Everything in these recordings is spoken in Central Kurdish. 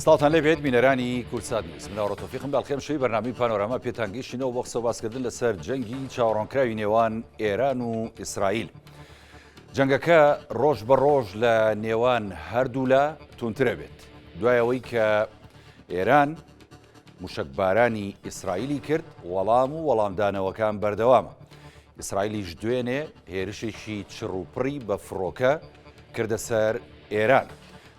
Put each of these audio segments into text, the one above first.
سڵاوتان لێ بێت بینەرانی کوردسات نیوز من ئاڕۆ تۆفیقم بەڵخێم شەوی بەرنامەی پانۆراما پێتان گەیشتینەوە بۆ قسە باسکردن لەسەر جەنگی چاوەڕوانکراوی نێوان ئێران و ئیسرائیل. جەنگەکە ڕۆژ بە ڕۆژ لە نێوان هەردوولا توندترە بێت دوای ئەوەی کە ئێران موشەکبارانی ئیسرائیلی کرد وەڵام و وەڵامدانەوەکان بەردەوامە. ئیسرائیلیش دوێنێ هێرشێکی چڕوپڕی بە فڕۆکە کردە سەر ئێران.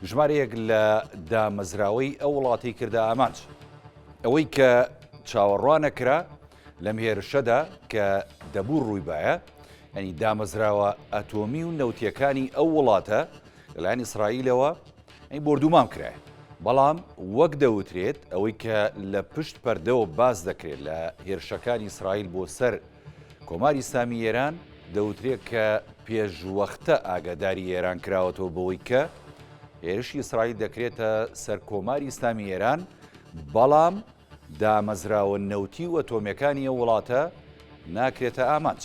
ژمارەیەک لە دامەزراوەی ئەو وڵاتی کردە ئامانج. ئەوەی کە چاوەڕوانەکرا لەم هێرشەدا کە دەبوو ڕوویبایە، یانی دامەزراوە ئەتۆمی و نەوتیەکانی ئەو وڵاتە لەلایەن ئیسرائیلەوە بۆردومان کرایە. بەڵام وەک دەوترێت ئەوەی کە لە پشت پەردەوە باس دەکرێت لە هێرشەکانی ئیسرائیل بۆ سەر کۆماری ئیسلامی ئێران دەوترێت کە پێشوەختە ئاگاداری ئێران کراوەتەوە بەوەی کە هێرشی ئیسرائیل دەکرێتە سەر کۆماری ئیسلامی ئێران بەڵام دامەزراوە نەوتی و ئەتۆمیەکانی ئەو وڵاتە ناکرێتە ئامانج.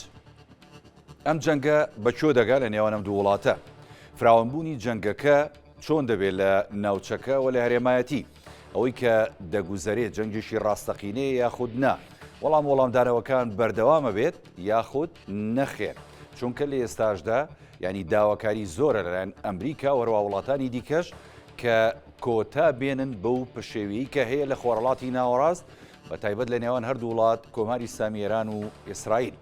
ئەم جەنگە بە کوێ دەگا لە نێوان ئەم دوو وڵاتە؟ فراوانبوونی جەنگەکە چۆن دەبێت لە ناوچەکە و لە هەرێمایەتی؟ ئەوەی کە دەگوزەرێ جەنگێکی ڕاستەقینەیە یاخود نا؟ وەڵام وەڵامدانەوەکان بەردەوامە بێت یاخود نەخێر؟ چونکە لە ئێستاشدا یانی داواکاری زۆرە لەلایەن ئەمریکا و هەروەها وڵاتانی دیکەش کە کۆتا بێنن بەو پشێویی کە هەیە لە خۆرهەڵاتی ناوەڕاست بە تایبەت لە نێوان هەردوو وڵات کۆماری ئیسلامی ئێران و ئیسرائیل.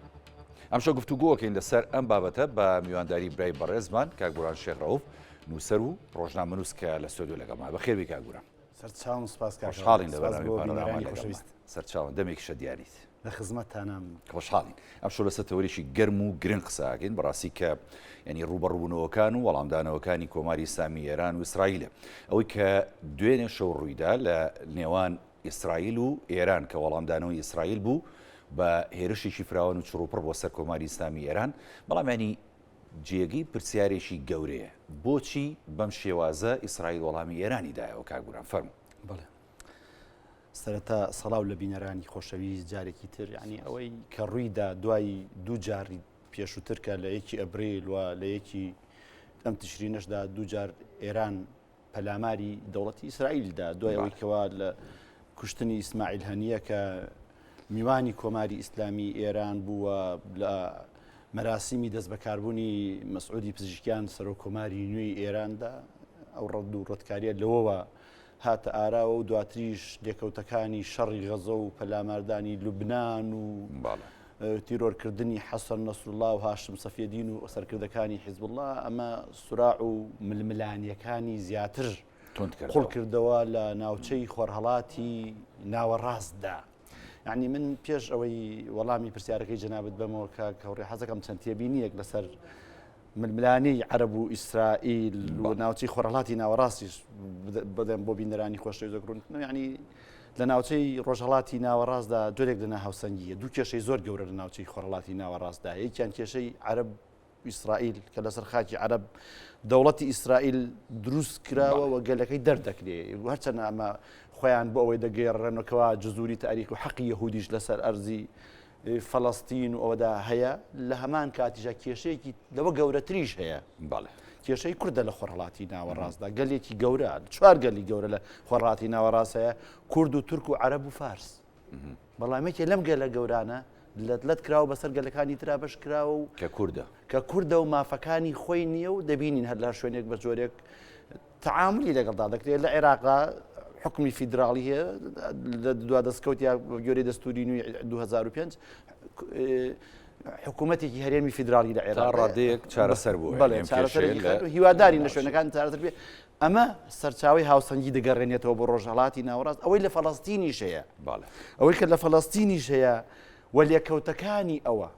ئەمشەو گفتوگۆکەین لەسەر ئەم بابەتە بە میوانداری برای بەڕێزمان کاک گوران شێخ ڕەوف نووسەر و ڕۆژنامەنووس کە لە ستۆدیۆ لەگەڵمان بەخێربێی کاک گوران. سەرچاوم سپاس کاک خۆشحاڵین لە بەرنامەی پانۆراما لەگەڵمان. سەرچاوم دەمێکیشە دیاریت. لە خزمەتتانام. خۆشحاڵین. ئەمشەو لەسەر تەوەرێکی گەرم و گرنگ قسە ئەکەین بەڕاستی کە یعنی ڕووبەڕووبوونەوەکان و وەڵامدانەوەکانی کۆماری ئیسلامی ئێران و ئیسرائیلە. ئەوەی کە دوێنێ شەو ڕوویدا لە نێوان ئیسرائیل و ئێران کە وەڵامدانەوەی ئیسرائیل بوو بە هێرشێکی فراوان و چڕوپڕ بۆ سەر کۆماری ئیسلامی ئێران، بەڵام یانی جێگەی پرسیارێکی گەورەیە بۆچی بەم شێوازە ئیسرائیل وەڵامی ئێرانی دایەوە کاک گوران فەرموو. بەڵێ سەرەتا سەڵاو لە بینەرانی خۆشەویست جارێکی تر یعنی ئەوەی کە ڕوویدا دوای دوو جاری پێشووتر کە لە یەکی ئەبریل و لە یەکی ئەم تشرینەشدا دوو جار ئێران پەلاماری دەوڵەتی ئیسرائیل دا دوای ئەوەی کەوا لە کوشتنی ئیسماعیل هەنیە کە میوانی کۆماری ئیسلامی ئێران بووە لە مەراسیمی دەست بەکاربوونی مەسعودی پزیشکیان سەرۆک کۆماری نوێی ئێراندا ئەو ڕەد و ڕەتکاریە لەوەوە هاتە ئاراوە و دواتریش لێکەوتەکانی شەڕی غەزە و پەلاماردانی لوبناان و تیرۆرکردنی حەسەن نەسروڵا و هاشم سەفیەدین و سەرکردەکانی حیزبوڵڵا، ئەمە سوراع و ململانییەکانی زیاتر قوڵ کردەوە لە ناوچەی خۆرهەڵاتی ناوەڕاستدا. یعنی من پێش ئەوەی وەڵامی پرسیارەکەی جەنابت بەمەوە کاک هاوڕێ حەزەکەم چەند تێبینییەک لەسەر ململانێی عەرەب و ئیسرائیل و ناوچەی خۆرهەڵاتی ناوەڕاستیش بدەم بۆ بینەرانی خۆشەویست وەک ڕوونکردنەوە یعنی لە ناوچەی ڕۆژهەڵاتی ناوەڕاستدا جۆرێک لە ناهاوسەنگیە دوو کێشەی زۆر گەورە لە ناوچەی خۆرهەڵاتی ناوەڕاستدا یەکیان کێشەی عەرەب ئیسرائیل کە لەسەر خاکی عەرەب دەوڵەتی ئیسرائیل دروست کراوە و گەلەکەی دەردەکرێ هەرچەند ئەمە خۆیان بۆ ئەوەی دەگێڕنەوە جزوری تاریخ و حەقی یەهودیش لەسەر ئەرزی فەلەستین و ئەوەدا هەیە، لە هەمان کاتیشدا کێشەیەکی لەوە گەورەتریش هەیە. بەڵێ. کێشەی کوردە لە خۆرهەڵاتی ناوەڕاستدا، گەلێکی گەورە، چوار گەلی گەورە لە خۆرهەڵاتی ناوەڕاست هەیە، کورد و تورک و عەرەب و فارس. بەڵام یەکێ لەم گەلە گەورانە لەت لەت کراوە بەسەر گەلەکانی ترا بەش کراوە و کە کوردە. کە کوردە و مافەکانی خۆی نییە و دەبینین هەر لە هەر شوێنێک بە جۆرێک تەعامولی لەگەڵدا دەکرێت لە عێراقا حکومی فیدراڵی هەیە لە دوا دەستکەوت یا گوێرەی دەستوری نوێی 2005 حکوومەتێکی هەرێمی فیدراڵی لە عێراق ڕادەیەک چارەسەر بوو بەڵێ چارەسەرێکی هیواداری لە شوێنەکان چارەسەر بێ ئەمە سەرچاوی هاوسەنگی دەگەڕێنێتەوە بۆ ڕۆژهەڵاتی ناوەڕاست ئەوەی لە فەڵەستینیش هەیە ئەوەی کە لە فەڵەستینیش هەیە و لێکەوتەکانی ئەوە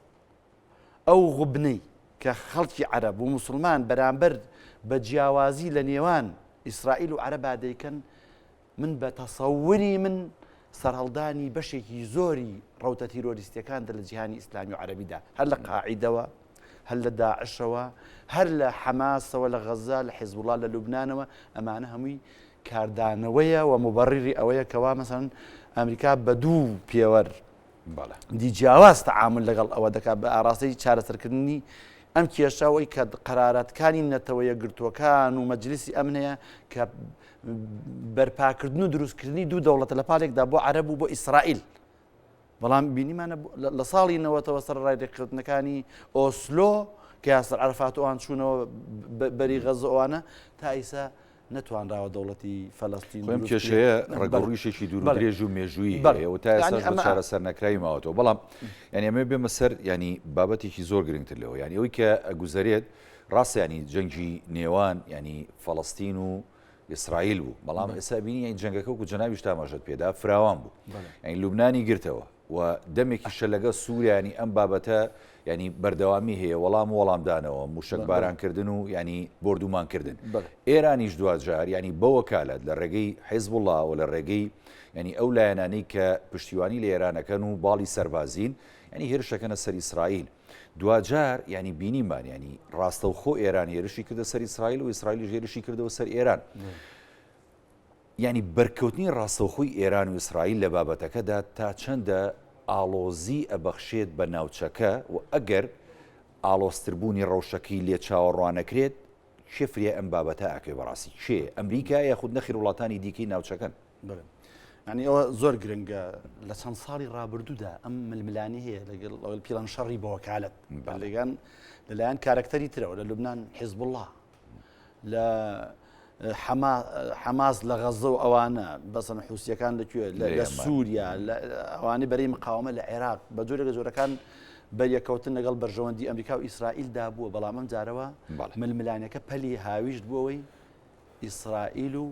ئەو غوبنەی کە خەڵکی عەرەب و موسڵمان بەرامبەر بە جیاوازی لە نێوان ئیسرائیل و عەرەبا دەیکەن، من بە تەسەوری من سەرهەڵدانی بەشێکی زۆری ڕەوتە تیرۆریستیەکان لە جیهانی ئیسلامی و عەرەبیدا هەر لە قاعیدەوە، هەر لە داعشەوە، هەر لە حەماسەوە لە غەزە، لە حیزبوڵا لە لوبنانەوە، ئەمانە هەمووی کاردانەوەیە و موبەڕیری ئەوەیە کەوا مەسەلەن ئەمریکا بە دوو پێوەر دی جیاواز تەعامول لەگەڵ ئەوە دەکات بە ئاراستەی چارەسەرکردنی. ئەم کێشە ئەوەی کە قەراراتکانی نەتەوە یەکگرتووەکان و مەجلیسی ئەمن هەیە کە بەرپاکردن و دروستکردنی دوو دەوڵەتە لە پاڵێکدا بۆ عەرەب و بۆ ئیسرائیل. بەڵام بینیمانە لە ساڵی نەوەتەوە سەرەڕای رێککەوتنەکانی ئۆسلۆ کە یاسر عەرەفات و ئەوان چوونەوە بەری غەزە ئەوانە تا ئیسا نەتوانراوە دەوڵەتی فەلەستین خۆم کێشەیە ڕەگەڕیشێکی دوور و درێژ و مێژوویی هەیە و تا ئێستاش بە چارەسەر نەکراوی ماوەتەوە بەڵام یعنی ئەمە بێمە سەر ینی بابەتێکی زۆر گرنگتر لەوە یعنی ئەوەی کە ئەگوزەرێت ڕاستە ینی جەنگی نێوان ینی فەڵەستین و ئیسرائیل بوو بەڵام ئێستا بینی یانی جەنگەکە وەکو جەنابیشت ئاماژەت پێدا فراوان بوو یانی لوبنانی گرتەوە و دەمێکیشە لەگەڵ سووریا ینی ئەم بابەتە ینی بەردەوامی هەیە وەڵام و وەڵامدانەوە موشک بارانکردن و ینی بۆردومانکردن ئێرانیش دواجار ینی بەوەکالەت لە ڕێگەی حیزبوڵڵا و لە ڕێگەی ینی ئەو لایەنانەی کە پشتیوانی لە ئێرانەکەن و باڵی سەربازین ینی هێرشەکەنە سەر ئیسرائیل دواجار یانی بینیمان یانی ڕاستەوخۆ ئێران هێرشی کردە سەر ئیسرائیل و ئیسرائیلیش هێرشی کردەوە سەر ئێران. یانی بەرکەوتنی ڕاستەوخۆی ئێران و ئیسرائیل لە بابەتەکەدا تا چەندە ئاڵۆزی ئەبەخشێت بە ناوچەکە و ئەگەر ئاڵۆزتربوونی ڕەوشەکەی لێ چاوەڕوانەکرێت کێ فریای ئەم بابەتە ئەکەوێ بەڕاستی کێ ئەمریکا یاخود نەخیر وڵاتانی دیکەی ناوچەکەن؟ بەڵێ یعنی ئەوە زۆر گرنگە لە چەند ساڵی ڕابردوودا ئەم ململانی هەیە لەگەڵ ئەوەی پیڵان شەڕی بە وەکالەت بەلێگان لەلایەن کارەکتەری ترەوە لە لوبناان حیزبوڵڵا لە حەماس لە غەزە و ئەوانە بەسەن حوسیەکان لەکوێ لە سووریا ئەوانەی بەرەی مقاومە لە عێراق بە جۆرێک لە جۆرەکان بەریەکەوتن لەگەڵ بەرژەوەندی ئەمریکا و ئیسرائیلدا بووە بەڵام ئەم جارەوە ململانەکە پەلی هاویشت بووەوەی ئیسرائیل و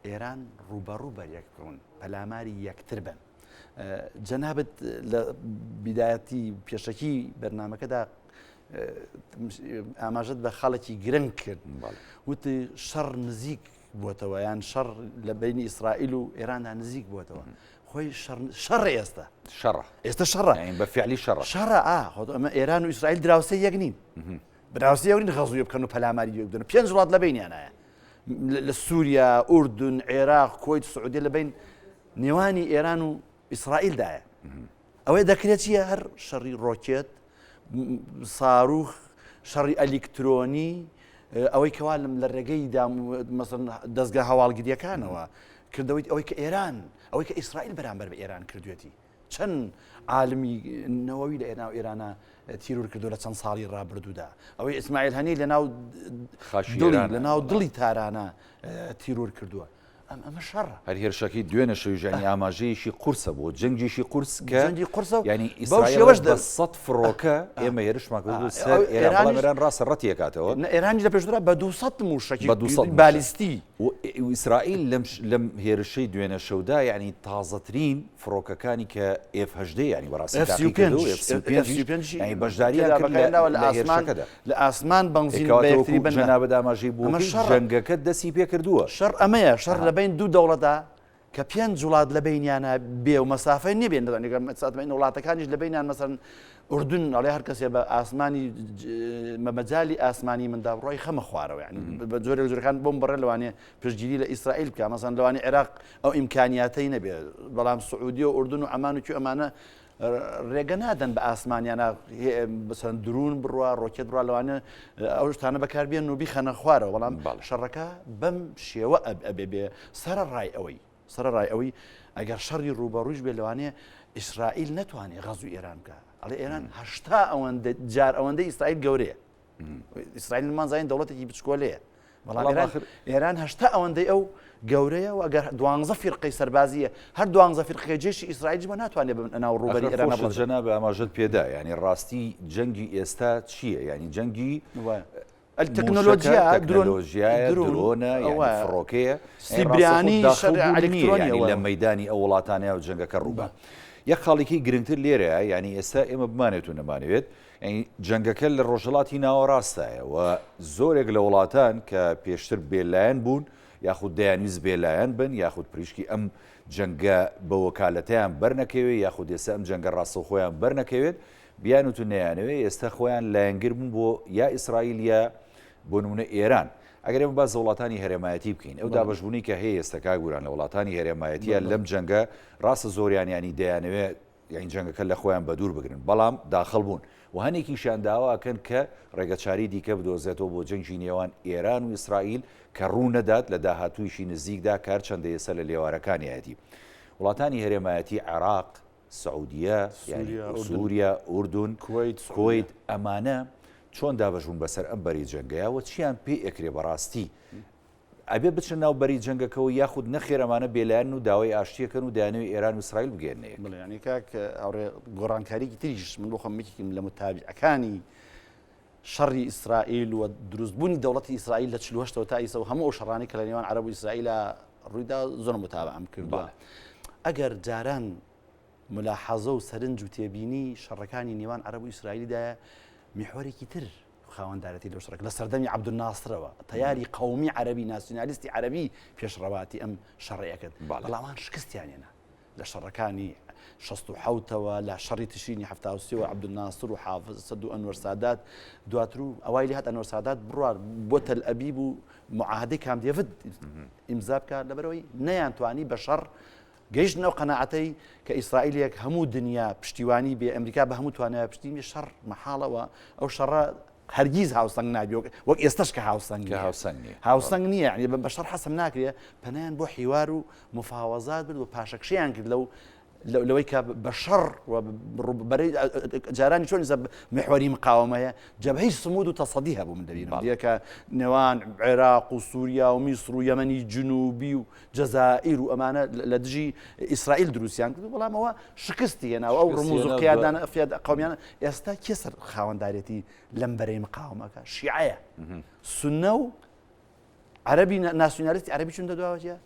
ئێران ڕووبەڕوو بەریەک بکەون، پەلاماری یەکتر بن. جەنابت لە بیدایەتی پێشەکی بەرنامەکەدا ئاماژەت بە خاڵێکی گرنگ کرد وتی شەڕ نزیک بووەتەوە یان شەڕ لە بینی ئیسرائیل و ئێراندا نزیک بووەتەوە خۆی شەڕ ئێستا شەڕ ئێستا شەڕ بە فعلی شەڕ شەڕ ئەمە ئێران و ئیسرائیل دراوسێ یەک نین دراوسێ یەک نین غەزویە بکەن و پەلاماری یەک بدەن پێنج وڵات لە بینیانایە لە سووریا، ئوردن، عێراق، کوەیت، سعودیە لە بین نێوانی ئێران و ئیسرائیلدایە. ئەوەی دەکرێت چییە هەر شەڕی ڕۆکێت، ساروخ، شەڕی ئەلیکترۆنی، ئەوەی کەوا لەم لە ڕێگەی مەسەن دەستگا هەواڵگریەکانەوە کردەوەی ئەوەی کە ئێران ئەوەی کە ئیسرائیل بەرامبەر بە ئێران کردوێتی. چەند عالمی نەوەوی لە ناو ئێرانە تیرور کردو لە چەند ساڵی ڕابردوودا ئەوەی ئیسماعیل هەنی لە ناو لە ناو دڵی تارانە تیرور کردووە ئەم ئەمە شەڕە هەر هێرشەکەی دوێنە شەویژانی ئاماژەیەکی قورسە بۆ جەنگێکی قورس کە جەنگی قورسە ینی ئیسرائیلەوەش بە سە فڕۆکە ئێمە هێرشمان کردو سەر ئێران ئێران ڕاستە ڕەتیەکاتەوە ئێرانی لە پێشترا بە 200 موشکی بە 200 بالیستی و ئیسرائیل لەم لەم هێرشەی دوێنە شەودا یعنی تازەترین فڕۆکەکانی کە ئێف 18 یعنی بەڕاستی تاقیکردەوە ئێف 35 یعنی بەشداریان کرد لە هێرشەکەدا لە ئاسمان بەنزین بە یەکتری بەن جەنابت ئاماژەی بۆ ئەمە شەڕە. جەنگەکە دەستی پێکردووە. شەڕ ئەمەیە، شەڕ لە بەین دوو دەوڵەتە کە پێنج وڵات لە بەینیانە بێ و مەسافەی نییە بێن دەزانانی گەر مەسافە وڵاتەکانیش لە بەینیان مەسەن ئوردن ئەڵێ هەر کەسێ بە ئاسمانی بە مەجالی ئاسمانی مندا بڕۆی خەمە خوارەوە یعنی بە جۆرێک جۆرەکان بۆم بڕێ لەوانێ پشتگیری لە ئیسرائیل بکە مەسەن لەوانی عێراق ئەو ئیمکانیاتەی نەبێ بەڵام سعودیە و ئوردن و عەمان و کوێ ئەمانە ڕێگە نادەن بە ئاسمانیانە بەسەن درون بڕوا ڕۆکێت بڕوا لەوانە ئەو شتانە بەکاربیێن و بیخەنە خوارەوە بەڵام شەڕەکە بەم شێوە ئەبێ بێ سەرەڕای ئەوەی سەرەڕای ئەوەی ئەگەر شەڕی ڕووبەڕوویش بێ لەوانەیە ئیسرائیل نەتوانێ غەزوی ئێران بکە ئەڵێ ئێران هەشتا ئەوەندە جار ئەوەندە ئیسرائیل گەورەیە ئیسرائیل مان زانین دەوڵەتێکی بچکۆلەیە بەڵام ئێران هەشتا ئەوەندەی ئەو گەورەیە و ئەگەر دوانزە فیرقەی سەربازیە هەر دوانزە فیرقەکەی جێشی ئیسرائیل بۆ ناتوانێت بن ناو ڕووبەری ئێران بڵێ جەناب ئاماژەت پێدا ینی ڕاستی جەنگی ئێستا چییە ینی جەنگی تەکنۆلۆژیا تەکنۆلۆژیایە درۆنە فڕۆکەیە سیبرانی ئەلیکترۆنی لە مەدانی ئەو وڵاتانە و جەنگەکە ڕووبە یەک خاڵێکی گرنگتر لێرەیە ینی ئێستا ئێمە بمانێت و نەمانەوێت یانی جەنگەکە لە ڕۆژهەڵاتی ناوەڕاستایە و زۆرێک لە وڵاتان کە پێشتر بێلایەن بوون یاخود دەیانویست بێلایەن بن یاخود پریشکی ئەم جەنگە بە وەکالەتیان بەرنەکەوێت یاخود ئێستا ئەم جەنگە ڕاستەوخۆیان بەرنەکەوێت بیانوت و نەیانەوێت ئێستا خۆیان لایەنگر بوون بۆ یا ئیسرائیل یا بۆ نمونە ئێران ئەگەر ئێمە باس لە وڵاتانی هەرێمایەتی بکەین ئەو دابەشبوونی کە هەیە ئێستا کاک گوران لە وڵاتانی هەرێمایەتیە لەم جەنگە ڕاستە زۆریان ینی دەیانەوێت. یانی جەنگەکە لە خۆیان بەدوور بگرن بەڵام داخڵ بوون و هەنێکیشیان داوا ئەکەن کە ڕێگەچاری دیکە بدۆزێتەوە بۆ جەنگی نێوان ئێران و ئیسرائیل کە ڕوو نەدات لە داهاتوویشی نزیکدا کە هەرچەندە ئێستا لە لێوارەکانیایەتی وڵاتانی هەرێمایەتی عێراق، سعودیە، یانی سوریا، ئوردون، کوەیت ئەمانە چۆن دابەش بوون بەسەر ئەم بەرەی جەنگەیا و چیان پێ ئەکرێ بەڕاستی ئەبێ بچنە ناو بەرەی جەنگەکەوە یاخود نەخێر ئەمانە بێلایەنن و داوای ئاشتیەکەن و دەیانەوێت ئێران و ئیسرائیل بگەیەننە یەک؟ بەڵێ یانی کاک هاوڕێ گۆڕانکاریکی تریش من بۆ خۆم یەکێکم لە متابعەکانی شەڕی ئیسرائیل و دروستبوونی دەوڵەتی ئیسرائیل لە 48 ەوە تا ئیسە و هەموو ئەو شەڕانەی کە لە نێوان عەرەب و ئیسرائیلا ڕوویدا زۆر متابعەم کردووە ئەگەر جاران ملاحەزە و سەرنج و تێبینی شەڕەکانی نێوان عەرەب و ئیسرائیلیدایە میحوەرێکی تر خاوەندارێتی لەو شەڕەکە لە سەردەمی عەبدولناسرەوە تەیاری قەومی عەرەبی ناسیونالیستی عەرەبی پێشڕەواتی ئەم شەڕەیە کرد بەڵام ئەوان شکستیان هێنا لە شەڕەکانی 67ەوە لە شەڕی تشرینی 73ەوە عەبدولناسر و حافز ئەسەد و ئەنوەر سادات دواتر و ئەوای لێ هات ئەنوەر سادات بڕوار بۆ تەل ئەبیب و معاهدەی کامپ دێڤد ئیمزا بکات لەبەرئەوەی نەیانتوانی بە شەڕ گەیشتن ئەو قەناعەتەی کە ئیسرائیلێک هەموو دنیا پشتیوانی بێ ئەمریکا بە هەموو توانای پشتیوانی بێ شەڕ مەحاڵە و ئەو شەڕە هەرگیز هاوسەنگ نابێ وەک ئێستش کە هاوسەنگ کە هاوسەنگ نییە هاوسەنگ نییە یعنی بە شەڕ حەسم ناکرێ پەنایان بۆ حیوار و مفاوەزات برد و پاشەکشەیان کرد لەو لەوەی کە بە شەڕ و بەرەی جارانی چۆن ئێستا محوەری مقاومەیە جەبهەی سمود و تەسەدی هەبوو من دەبینم دیەکە نێوان عێراق و سووریا و میسر و یەمەنی جنوبی و جەزائیر و ئەمانە لە دژی ئیسرائیل دروستیان کرد بەڵام ئەوە شکستی هێنا و ئەو ڕموز و قیادانە قیادە قەومیانە ئێستا کێ سەر خاوەندارێتی لەم بەرەی مقاومەکە شیعەیە سوننە و عەرەبی ناسیونالیستی عەرەبی چون دەدواوە چیە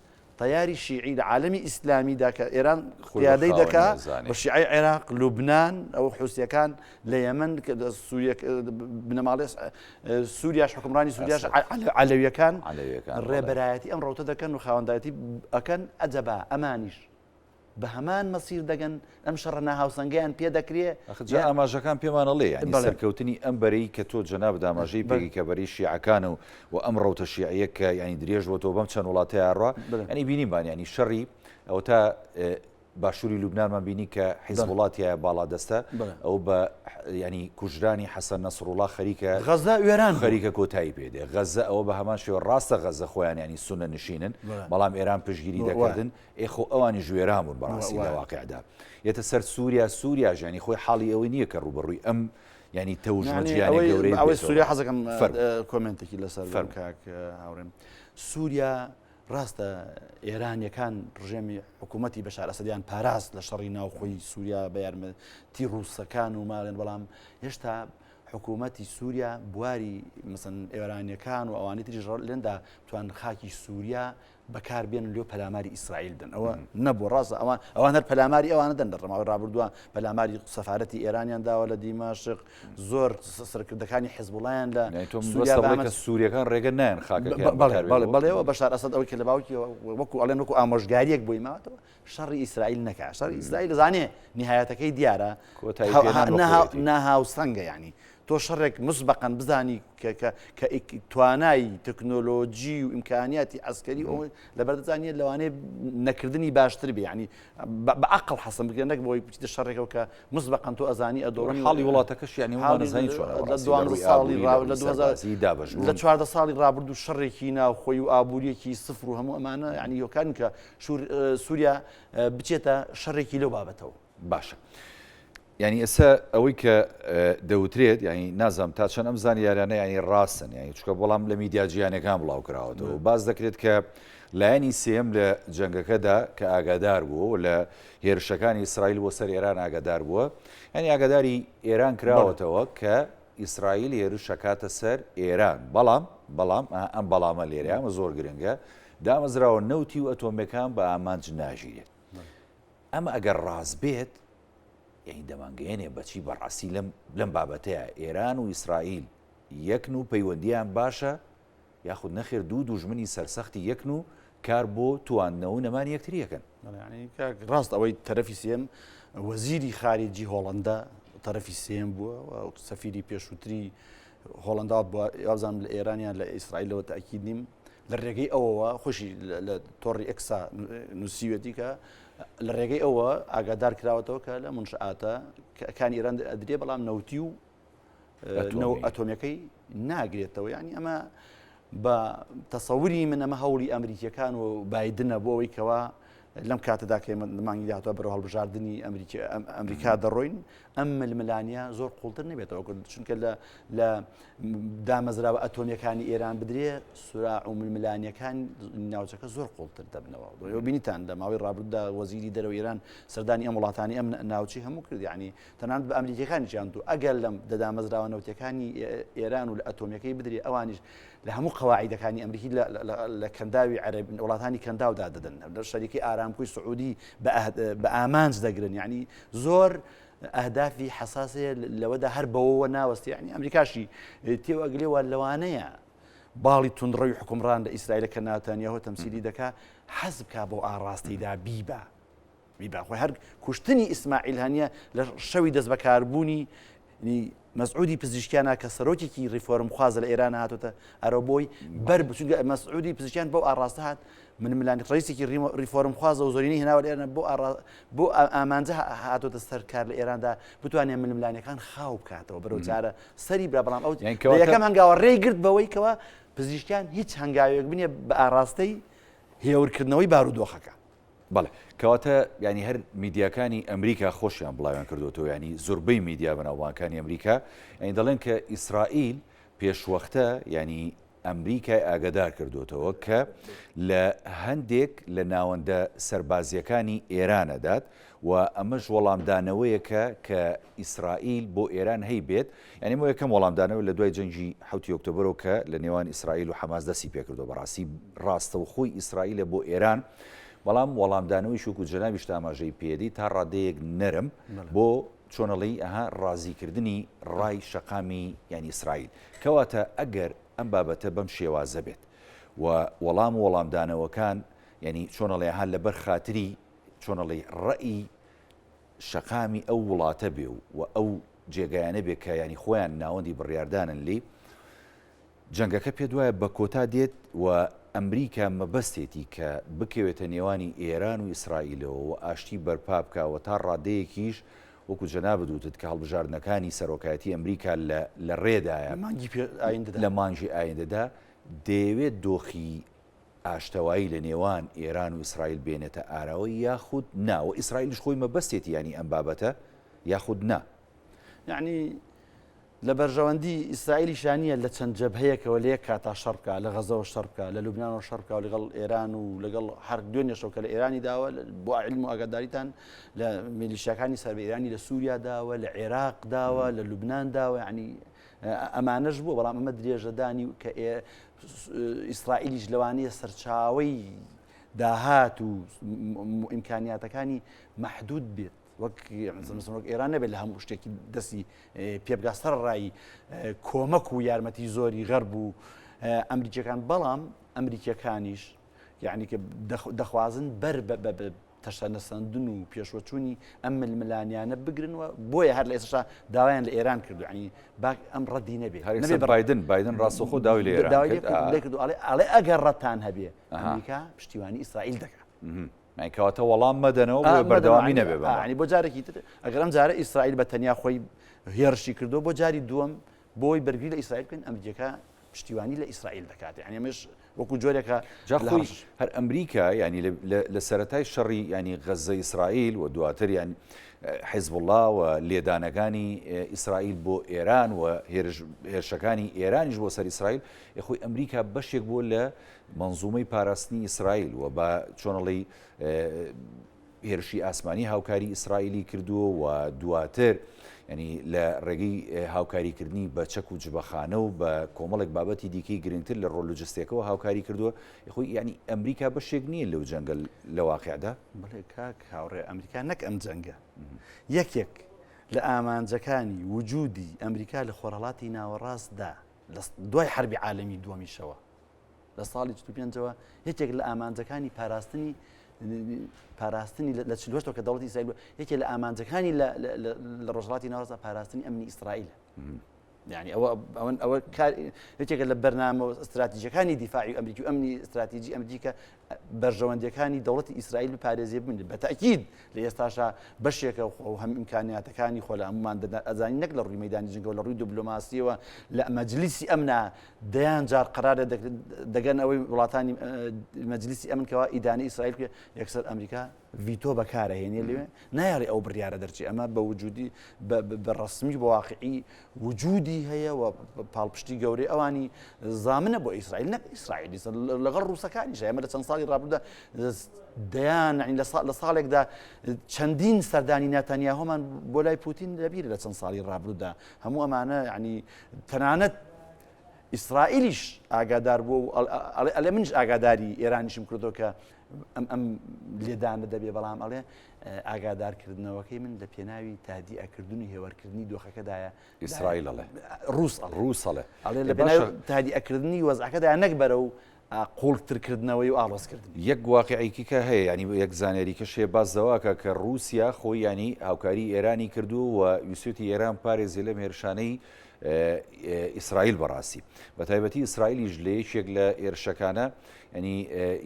تەیاری شیعی لە عالەمی ئیسلامیدا کە ئێران قیادەی دەکا بە شیعەی عێراق لوبناان ئەو حوسیەکان لە یەمەن سووریە بنەماڵێ سووریاش حکومڕانی سووریاش عەلەویەکان ڕێبەرایەتی ئەم ڕەوتە دەکەن و خاوەندایەتی ئەکەن ئەجەبا ئەمانیش بە هەمان مەسیر دەگەن ئەم شەڕە ناهاوسەنگەیان پێ دەکرێ ئەخ جا ئاماژەکان پێمان ئەڵێ یانی سەرکەوتنی ئەم بەرەی کە تۆ جەنابت ئاماژەی پێ کە بەرەی شیعەکانە و و ئەم ڕەوتە شیعیە کە یانی درێژ بۆتەوە بەم چەند وڵاتەیە ڕا یانی بینیمان یانی شەڕی ئەوەتا باشووری لوبنانمان بینی کە حیزبوڵا تیایا باڵادەستە، ئەو بە یانی کوژرانی حەسەن نەسروڵا خەریکە غەزە وێران خەریکە کۆتایی پێ دێ. غەزە ئەوە بە هەمان شێوە ڕاستە غەزە خۆیان یانی سوننە نشینن، بەڵام ئێران پشتگیری دەکردن، ئێ خۆ ئەوانیش وێران بوون بەڕاستی لە واقعدا. یەتە سەر سووریا، سووریاش یانی خۆی حاڵی ئەوەی نییە کە ڕووبەڕووی ئەم یانی تەوژمە جیهانیە گەورەیە بێتەوە. ئەوەی سووریا حەزەکەم comment ێکی لەسەر بکەم کاک هاوڕێم. سووریا ڕاستە ئێرانیەکان ڕژێمی حکوومەتی بەشار ئەسەدیان پاراست لە شەڕی ناوخۆی سووریا بە یارمەتی ڕووسەکان و ماڵێن بەڵام هێشتا حکوومەتی سووریا بواری مەسەن ئێرانیەکان و ئەوانی تریش لێندا توان خاکی سووریا بەکار بێن لۆ پەلاماری ئیسرائیل دەن ئەوە نەبوو ڕاستە ئەوان ئەوان هەر پەلاماری ئەوانە دەن لە ڕماوەی ڕابردووە پەلاماری سەفارەتی ئێرانیان داوە لە دیمەشق زۆر سەرکردەکانی حزبوڵایان لە سووریا کە سووریەکان ڕێگە نایەن خاکەکەیان بەڵێ بەڵێ بەڵێەوە بەشار ئەسەد ئەوەی کە لە باوکی وەکو ئەڵێن وەکو ئامۆژگاریەک بۆی ماوەتەوە شەڕی ئیسرائیل نەکا شەڕی ئیسرائیل زانێ نهایەتەکەی دیارە ناهاوسەنگە ینی تۆ شەڕێک مسبقا بزانی کە توانای تەکنۆلۆژی و ئیمکانیاتی عسکەری ئەو لەبەر دەزانیت لەوانەیە نەکردنی باشتر بێ ینی بە عەقڵ حەسم بکرێت نەک بۆی بچیتە شەڕێکەوە کە مسبقا تۆ ئەزانی ئەدۆڕنی. حاڵی وڵاتەکەش یانی وەمان ئەزانی چۆنە بەڕاستی لە ڕووی ئابووری لە ڕووی سەربازی دابەشبوون. لە 14 ساڵی ڕابردوو شەڕێکی ناوخۆی و ئابووریەکی سفر و هەموو ئەمانە یانی هۆکارن کە سووریا بچێتە شەڕێکی لەو بابەتەوە. باشە یانی ئێستا ئەوەی کە دەوترێت یانی نازانم تا چەند ئەم زانیاریانە یانی ڕاستن یانی چونکە بەڵام لە میدیا جیهانیەکان بڵاو کراوەتەوە باس دەکرێت کە لایەنی سێیەم لە جەنگەکەدا کە ئاگادار بووە و لە هێرشەکانی ئیسرائیل بۆ سەر ئێران ئاگادار بووە یانی ئاگاداری ئێران کراوەتەوە کە ئیسرائیل هێرش ئەکاتە سەر ئێران بەڵام بەڵام ئەم بەڵامە لێرە ئەمە زۆر گرنگە دامەزراوە نەوتی و ئەتۆمیەکان بە ئامانج ناگیرێت ئەمە ئەگەر ڕاست بێت یانی دەمانگەیەنێ بەچی بەڕاستی لەم لەم بابەتەیە ئێران و ئیسرائیل یەکن و پەیوەندیان باشە یاخود نەخێر دوو دوژمنی سەرسەختی یەکن و کار بۆ تواندنەوە و نەمانی یەکتری ئەکەن. ڕاست ئەوەی تەرەفی سێم وەزیری خارجی هۆڵندا تەرەفی سێم بووە و سەفیری پێشووتری هۆڵندا بووە وابزانم لە ئێرانیان لە ئیسرائیلەوە تاکید نیم لە ڕێگەی ئەوەوە خۆشی لە تۆڕی ئێکسا نووسیوێتی کە. لە ڕێگەی ئەوە ئاگادار کراوەتەوە کە لە منشئاتە کانی ئێران ئەدرێ بەڵام نەوتی و ئەتۆمیەکەی ناگرێتەوە یعنی ئەمە بە تەسەوری من ئەمە هەوڵی ئەمریکیەکان و بایدنە بۆ ئەوەی کەوا لەم کاتەدا کە ئێمە مانگی داهاتوە بەرەو هەڵبژاردنی ئەمریکا دەڕۆین ئەم ململانیە زۆر قوڵتر نەبێتەوە چونکە لە لە دامەزراوە ئەتۆمیەکانی ئێران بدرێ سوراع و ململانیەکان ناوچەکە زۆر قوڵتر دەبنەوە بۆیە بینیتان لە ماوەی ڕابردوودا وەزیری دەرەوە ئێران سەردانی ئەم وڵاتانی ئەم ناوچەی هەموو کرد یعنی تەنانەت بە ئەمریکیەکانیشیان تو ئەگەر لەم دەدامەزراوە نەوتەکانی ئێران و لە ئەتۆمیەکەی بدرێ ئەوانیش لە هەموو قەواعیدەکانی ئەمریکی لە کەنداوی عەرەب وڵاتانی کەنداودا دەدەن لە شەریکەی ئارامکۆی سعودی بە ئامانج دەگرن یعنی زۆر ئەهدافی حەساسەیە لەوەدا هەر بەوەوە ناوەستی یعنی ئەمریکاشی تێوەگلێوە لەوانەیە باڵی توندڕەوی حکومڕان لە ئیسرائیل کە ناتانیاهۆ تەمسیلی دەکا حەز بکا بۆ ئاڕاستەیدا بیبا بیبا خۆی هەر کوشتنی ئیسماعیل هەنیە لە شەوی دەستبەکاربوونی مەسعودی پزیشکیانە کە سەرۆکێکی ڕیفۆرم خوازە لە ئێران هاتوتە ئەرە بۆی بەر بچونگە مەسعودی پزیشکیان بەو ئاڕاستە هات من ملانی ڕیسێکی ڕیفۆرم خوازە و زۆرینەی هێناوە لە ئێران بۆ بۆ ئامانجە هاتۆتە سەر کار لە ئێراندا بتوانێت ململانەکان خاو بکاتەوە بەرەو چارە سەری برا بەڵام ئەو یەکەم هەنگاوە ڕێی گرت بەوەی کەەوە پزیشکیان هیچ هەنگاوێک بنێ بە ئاراستەی هێورکردنەوەی بارودۆخەکە. بەڵێ کەواتە یانی هەر میدیاکانی ئەمریکا خۆشیان بڵاویان کردوەوە ینی زۆربەی میدیا بەناوبانکانی ئەمریکا ینی دەڵێن کە ئیسرائیل پێشوەختە ینی ئەمریکای ئاگدار کردوتەوە کە لە هەندێک لە ناوەندە سەربازیەکانی ئێرانەدات و ئەمەش وەڵامدانەوەیەکە کە ئیسرائیل بۆ ئێران هەیبێت، یانی ئەمە یەکەم وەڵامدانەوە لە دوای جەنگی حەوتی ئۆکتۆبەرەوە کە لە نێوان ئیسرائیل و حەماس دەستی پێکردووە، بەڕاستی ڕاستەوخۆی ئیسرائیلە بۆ ئێران، بەڵام وەڵامدانەوەیش وەکو جەنابیشت ئاماژەی پێدەی تا ڕادەیەک نەرم بۆ چۆنەڵی ئەها ڕازیکردنی ڕای شەقامی یانی ئیسرائیل. کەواتە ئەگەر ئەم بابەتە بەم شێوازە بێت و وەڵام و وەڵامدانەوەکان یانی چۆنەڵێ ئەها لەبەر خاتری چۆنەڵی ڕەئی شەقامی ئەو وڵاتە بێ و ئەو جێگایانە بێ کە یانی خۆیان ناوەندی بڕیاردانن لێی، جەنگەکە پێت وایە بە کۆتا دێت و ئەمریکا مەبەستێتی کە بکەوێتە نێوانی ئێران و ئیسرائیلەوە و ئاشتی بەرپا بکا و تا ڕادەیەکیش وەکو جەنابت وتت کە هەڵبژاردنەکانی سەرۆکایەتی ئەمریکا لە لە ڕێدایە لە مانگی ئایندەدا دەیەوێت دۆخی ئاشتەوایی لە نێوان ئێران و ئیسرائیل بێنێتە ئاراوە یاخود نا و ئیسرائیلیش خۆی مەبەستێتی یانی ئەم بابەتە یاخود نا؟ یەعنی لە بەرژەوەندی ئیسرائیلیشا نییە لە چەند جەبهەیەکەوە لە یەک کاتا شەڕ بکا، لە غەزەوە شەڕ بکا، لە لوبنانەوە شەڕ بکا و لەگەڵ ئێران و لەگەڵ هەر دوێنێشەوە کە لە ئێرانی داوە بۆ عیلم و ئاگاداریتان لە میلیشیاکانی سەر بە ئێرانی لە سووریا داوە، لە عێراق داوە، لە لوبنان داوە، یەعنی ئەمانەش بووە، بەڵام ئەمە درێژەدانی کە ئیسرائیلیش لەوانەیە سەرچاوەی داهات و ئیمکانیاتەکانی مەحدود بێت وەک وەک ئێران نەبێت لە هەموو شتێکی دەستی پێبگا سەر ڕای کۆمەک و یارمەتی زۆری غەرب و ئەمریکیەکان بەڵام ئەمریکیەکانیش یعنی کە دەخوازن بەر تەشەنەسەندن و پێشوەچوونی ئەم ململانیانە بگرن و بۆیە هەر لە ئێستاشا داوایان لە ئێران کردو یعنی با ئەم ڕەدی نەبێ هەر نەبێ بایدن بایدن ڕاستەوخۆ داوای لە ئێران داوای لێ کرد لێ کردو ئەڵێ ئەڵێ ئەگەر ڕەتان هەبێ ئەمریکا پشتیوانی ئیسرائیل دەکات. یانی کەواتە وەڵام مەدەنەوە بۆیە بەردەوامی نەبێ بەمە. یعنی بۆ جارێکی تر ئەگەر ئەم جارە ئیسرائیل بە تەنیا خۆی هێرشی کردو بۆ جاری دووەم بۆی بەرگری لە ئیسرائیل بکەن ئەمریکا پشتیوانی لە ئیسرائیل دەکات یعنی ئەمەش وەکو جۆرێکە جا خۆی هەر ئەمریکا ینی لە سەرەتای شەڕی ینی غەزە ئیسرائیل و دواتر یان حیزبوڵا و لێدانەکانی ئیسرائیل بۆ ئێران و هێرشەکانی ئێرانیش بۆ سەر ئیسرائیل خۆی ئەمریکا بەشێک بووە لە منزومەی پاراستنی ئیسرائیل و بە چۆنەڵی هێرشی ئاسمانی هاوکاری ئیسرائیلی کردووە و دواتر ینی لە ڕێگەی هاوکاریکردنی بە چەک و جبەخانە و بە کۆمەڵێک بابەتی دیکەی گرنگتر لە ڕۆ لوجستێکەوە هاوکاری کردووە خۆی ینی ئەمریکا بەشێک نییە لەو جەنگە لە واقعدا بڵێ کاک هاوڕێ ئەمریکا نەک ئەم جەنگە یەکێک لە ئامانجەکانی وجودی ئەمریکا لە خۆرهەڵاتی ناوەڕاستدا لە دوای حربی عالەمی دووەمیشەوە لە ساڵی 45ەوە یەکێک لە ئامانجەکانی پاراستنی پاراستنی لە 48 کە دەوڵەتی ئیسرائیل یەکێک لە ئامانجەکانی لە ڕۆژهەڵاتی ناوەڕاستدا پاراستنی ئەمنی ئیسرائیل. یعنی ئەوە ئەوەن ئەوە کار یەکێکە لە بەرنامە ئستراتیژەکانی دیفاعی ئەمریکی و ئەمنی ئستراتیژی ئەمریکا بەرژەوەندیەکانی دەوڵەتی ئیسرائیل بپارێزێ بن بە تەئکید لە ئێستاشا بەشێکە و هەم ئیمکانیاتەکانی خۆ لە هەمومان ئەزانین نەک لە ڕووی مەدانی جنگەوە لە ڕووی دیبلۆماسیەوە لە مەجلیسی ئەمنا دەیان جار قەرار دەگەن ئەوەی وڵاتانی مەجلیسی ئەمن کەوا ئیدانەی ئیسرائیل بکرێت یەکسەر ئەمریکا ڤیتۆ بەکارەهێنێ لەوێ نایەڵێ ئەو بڕیارە دەرچێ ئەمە بە وجودی بە ڕسمی بە واقعی وجودی هەیە و پاڵپشتی گەورەی ئەوانی زامنە بۆ ئیسرائیل نەک ئیسرائیلی لەگەڵ ڕووسەکانیش ئێمە لە چەند ساڵی ڕابردوودا دەیان لە ساڵێکدا چەندین سەردانی ناتانیاهۆمان بۆ لای پوتین لەبیر لە چەند ساڵی ڕابردوودا هەموو ئەمانە ینی تەنانەت ئیسرائیلیش ئاگادار بووە و ئەڵێ منیش ئاگاداری ئێرانیشم کردو کە ئەم ئەم لێدانە دەبێ بەڵام ئەڵێ ئاگادارکردنەوەکەی من لە پێناوی تادیئەکردن و هێوەرکردنی دۆخەکەدایە ئیسرائیل ئەڵێ ڕوس ڕوس ئەڵێ ئەڵێ لە پێناوی تادیئەکردنی وەزعەکەدایە نەک بەرەو قوڵترکردنەوەی و ئاڵۆزکردنی. یەک واقیعیکی کە هەیە یانی یەک زانیاری کەش هەیە باس لەوە ئەکا کە ڕووسیا خۆی یانی هاوکاری ئێرانی کردووە و ویستویەتی ئێران بپارێزێ لەم هێرشانەی ئیسرائیل بەڕاستی بە تایبەتی ئیسرائیلیش لە یەکێک لە هێرشەکانە ینی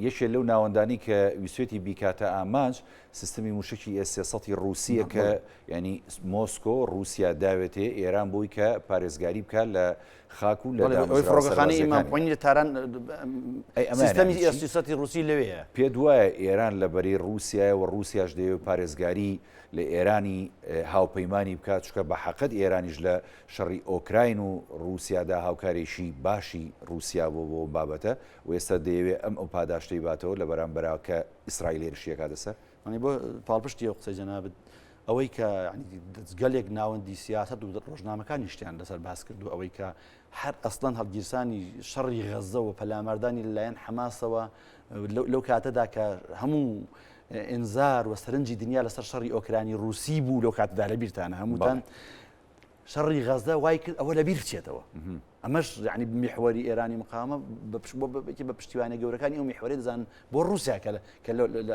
یەکێ لەو ناوەندانی کە ویستویەتی بیکاتە ئامانج سیستمی موشکی ئێس 300 ڕووسیە کە ینی مۆسکۆ ڕووسیا داوێتێ ئێران بۆی کە پارێزگاری بکات لە خاک و لە دامەزراوە فڕۆکەخانەی ئیمام خومەینی لە تاران سیستەمی ئێس 300 ڕووسی لەوێیە. پێت وایە ئێران لە بەرەی ڕووسیایە و ڕووسیاش دەیەوێت پارێزگاری لە ئێرانی هاوپەیمانی بکات، چونکە بە حەقت ئێرانیش لە شەڕی ئۆکراین و ڕووسیادا هاوکارێکی باشی ڕووسیا بووە بۆ ئەم بابەتە و ئێستا دەیەوێت ئەم ئەو پاداشتەی باتەوە لە بەرامبەرا کە ئیسرائیل هێرشی ئەکاتە سەر. یانی بۆ پاڵپشتی ئەو قسەی جەنابت ئەوەی کە گەلێک ناوەندی سیاست و ڕۆژنامەکانی شتیان لەسەر باس کردو ئەوەی کە هەر ئەسڵەن هەڵگیرسانی شەڕی غەزە و پەلاماردانی لەلایەن حەماسەوە لەو کاتەدا کە هەموو ئینزار و سەرنجی دنیا لەسەر شەڕی ئۆکرانی رووسی بوو لەو کاتەدا لە بیرتانە هەمووتان شەڕی غەزە وای کرد ئەوە لەبیر بچێتەوە ئەمەش یعنی میحوەری ئێرانی مقاومە بە پشتیوانە گەورەکانی ئەو میحوەری دەزان بۆ رووسیا کە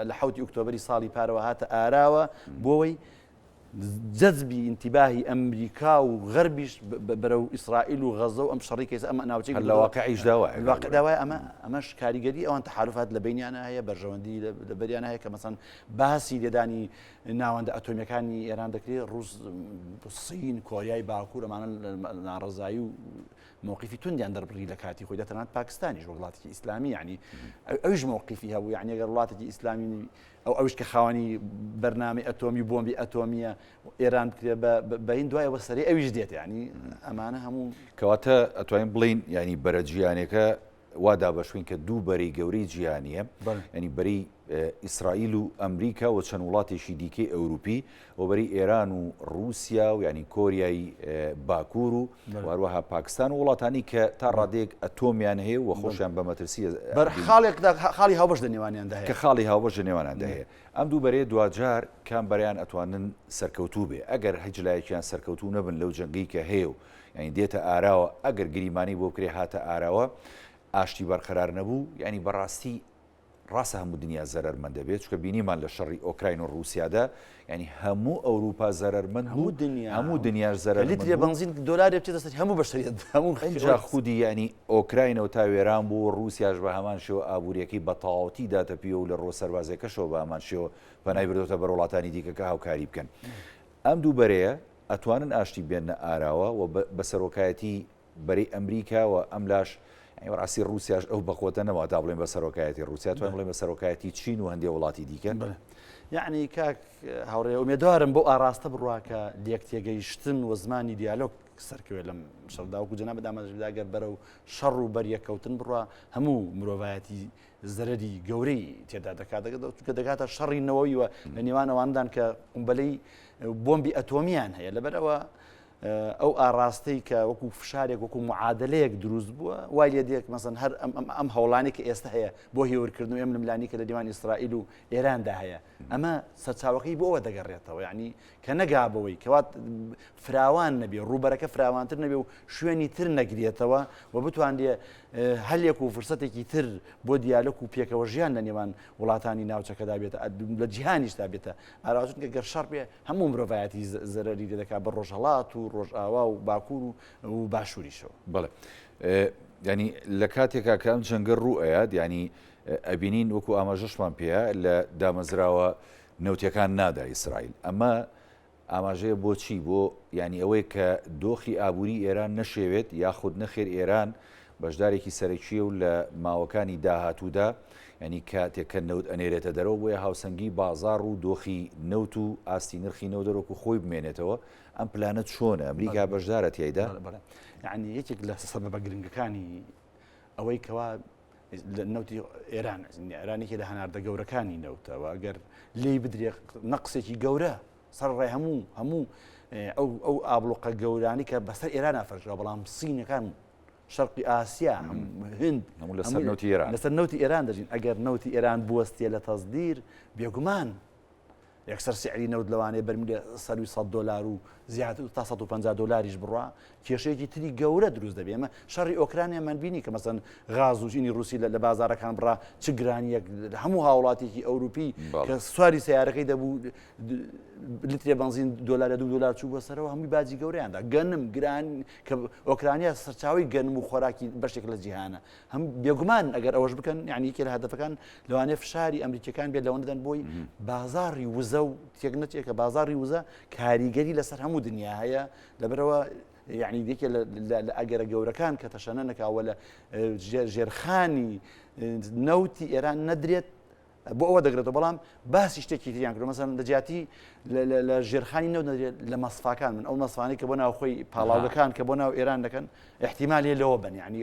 لە حوتی ئۆکتۆبری ساڵی پارەوە هاتە ئاراوە بۆەوەی جەزبی ئینتیباهی ئەمریکا و غەربیش بەرەو ئیسرائیل و غەزە و ئەم شەڕی کەیسە ئەمە ناوچەی لە واقعیشدا وایە واقعدا وایە ئەمە ئەمەش کاریگەری ئەوان تەحالفات لە بینیانە هەیە بەرژەوەندی لە بەریانە هەیە کە مەسەن باسی لێدانی ناوەندە ئەتۆمیەکانی ئێران دەکرێت ڕوس سین کۆریای باکوور ئەمانە ناڕەزایی و موقفی توندیان دەربڕی لە کاتی خۆیدا تەنانەت پاکستانیش وەک وڵاتێکی ئیسلامی یعنی ئەویش موقفی هەبوو یعنی ئەگەر وڵاتێکی ئیسلامی ئەو ئەوش کە خاوەنی بەرنامەی ئەتۆمی و بۆمبی ئەتۆمیە ئێران بکرێ بە هین دوایەوە سەری ئەویش دێت ینی ئەمانە هەموو کەواتە ئەتوانین بڵین ینی بەرە جیانەکە وا دابەشبین کە دوو بەرەی گەورەی جیهانیە ینی بەرەی ئیسرائیل و ئەمریکا و چەند وڵاتێکی دیکەی ئەوروپی و بەری ئێران و رووسیا و ینی کۆریای باکوور و هەروەها پاکستان و وڵاتانی کە تا ڕادێک ئەتۆمیان هەیە و خۆشیان بە مەترسی بەر خاڵێکدا خاڵی هاوبەش لە نێوانیاندا هەیە کە خاڵی هاوبەش لە نێوانیاندا هەیە ئەم دوو بەرەیە دواجار کام بەرەیان ئەتوانن سەرکەوتوو بێ ئەگەر هیچ لایەکیان سەرکەوتوو نەبن لەو جەنگەی کە هەیە و یانی دێتە ئاراوە ئەگەر گریمانەی بۆ بکرێ هاتە ئاراوە ئاشتی بەرقەرار نەبوو یانی بەڕاستی ڕاستە هەموو دنیا زەرەرمەند دەبێت چونکە بینیمان لە شەڕی ئۆکراین و ڕووسیادا یانی هەموو ئەوروپا زەرەرمەند هەموو دنیا هەموو دنیاش زەرەرمەند لیترێ بەنزین دۆلارێ بچێتە سەر هەموو بەشەریەت هەموو ئینجا خودی یانی ئۆکراینەوە تا وێران بوو و ڕووسیاش بە هەمان شێوە ئابووریەکەی بە تەواوەتی داتەپیوە و لە ڕووە سەربازیەکەشەوە بە هەمان شێوە پەنای بردۆتە بەر وڵاتانی دیکە کە هاوکاری بکەن ئەم دوو بەرەیە ئەتوانن ئاشتی بێننە ئاراوە و بە سەرۆکایەتی بەرەی ئەمریکا و ئەملاش یانی بەڕاستی ڕووسیاش ئەو بەقوەتە نەما تا بڵێن بە سەرۆکایەتی ڕووسیا توانین بڵێن بە سەرۆکایەتی چین و هەندێ وڵاتی دیکە. بەڵێ یەعنی کاک هاوڕێ ئومێدوارم بۆ ئاڕاستە بڕوا کە لێک تێگەیشتن و زمانی دیالۆگ سەرکەوێت لەم شەڕدا وەکو جەنابت ئاماژەت دا گەر بەرەو شەڕ و بەریەککەوتن بڕوا هەموو مرۆڤایەتی زەرەری گەورەی تێدا دەکات چونکە دەگاتە شەڕی نەوەوی و لە نێوان ئەوانەدان کە قومبەلەی بۆمبی ئەتۆمیان هەیە لەبەرئەوە ئەو ئاڕاستەی کە وەکو فشارێک وەکو معادلەیەک دروست بووە وای لێ دێک مەسەن هەر ئەم هەوڵانی کە ئێستا هەیە بۆ هێورکردن و ئەم ململانی کە لە نێوان ئیسرائیل و ئێراندا هەیە ئەمە سەرچاوەکەی بۆ ئەوە دەگەڕێتەوە یعنی کە نەگا بەوەی کەوات فراوان نەبێ ڕووبەرەکە فراوانتر نەبێ و شوێنی تر نەگرێتەوە و بتوانرێ هەلێک و فرسەتێکی تر بۆ دیالۆک و پێکەوە ژیان لە نێوان وڵاتانی ناوچەکەدا بێتە لە جیهانیشدا بێتە ئاراوە چونکە گەر شەڕ بێ هەموو مرۆڤایەتی زەرەری لێ دەکات بە ڕۆژهەڵات و. ڕۆژئاوا و باکوور و باشووریشەوە. بەڵێ یانی لە کاتێکا کە ئەم جەنگە ڕوو ئەیات یانی ئەبینین وەکو ئاماژەشمان پێیە لە دامەزراوە نەوتیەکان نادا ئیسرائیل ئەمە ئاماژەیە بۆ چی؟ بۆ یانی ئەوەیە کە دۆخی ئابووری ئێران نەشێوێت یاخود نەخێر ئێران بەشدارێکی سەرەکییە و لە ماوەکانی داهاتوودا یانی کاتێک کە نەوت ئەنێرێتە دەرەوە بۆیە هاوسەنگی بازاڕ و دۆخی نەوت و ئاستی نرخی نەوت وەکو خۆی بمێنێتەوە ئەم پلانە چۆنە؟ ئەمریکا بەشدارە تیایدا؟ بەڵێ یانی یەکێک لە سەبەبە گرنگەکانی ئەوەی کەوا لە نەوتی ئێران ئێران یەکێ لە هەناردە گەورەکانی نەوتەوە ئەگەر لێی بدرێ نەقسێکی گەورە سەر ڕێ هەموو هەموو ئەو ئەو ئابلوقە گەورانی کە بەسەر ئێران فەرشەوە بەڵام سینەکان شەرقی ئاسیا هند هەموو لەسەر نەوتی ئێران لەسەر نەوتی ئێران دەژین ئەگەر نەوتی ئێران بوەستێ لە تەزدیر بێگومان یەکسەر سعری نەوت لەوانەیە بەرمیلێ سەروی 100 دۆلار و زیاتر تا 150 دۆلاریش بڕوا کێشەیەکی تری گەورە دروست دەبێ ئێمە شەڕی ئۆکرانیامان بینی کە مەسەن غاز و ژینی ڕوسی لە بازارەکان بڕا چ گرانیەک هەموو هاوڵاتێکی ئەوروپی کە سواری سیارەکەی دەبوو لترێ بنزین دۆلار دو دۆلار چوو بۆ سەرەوە هەمووی باجی گەورەیاندا گەنم گران کە ئۆکرانیا سەرچاوی گەنم و خۆراکی بەشێک لە جیهانە هەم بێگومان ئەگەر ئەوەش بکەن یعنی یەکێ لە هەدەفەکان لەوانەیە فشاری ئەمریکیەکان بێت لەوە نەدەن بۆی بازاڕی وزە و تێک نەچێت کە بازاڕی وزە کاریگەری لەسەر هەموو دنیا هەیە لەبەرەوە یعنی یەکێ لە ئەگەرە گەورەکان کە تەشەنە نەکاوە لە ژێرخانی نەوتی ئێران نەدرێت بۆ ئەوە دەگرێتەوە بەڵام باسی شتێکی تریان کردو مەسەن لە جیاتی لە ژێرخانی نەوت نەدرێت لە مەسفاکان من ئەو مەسفانەی کە بۆ ناوخۆی پاڵاوگەکان کە بۆ ناو ئێران دەکەن احتیمالی لەوە بن یعنی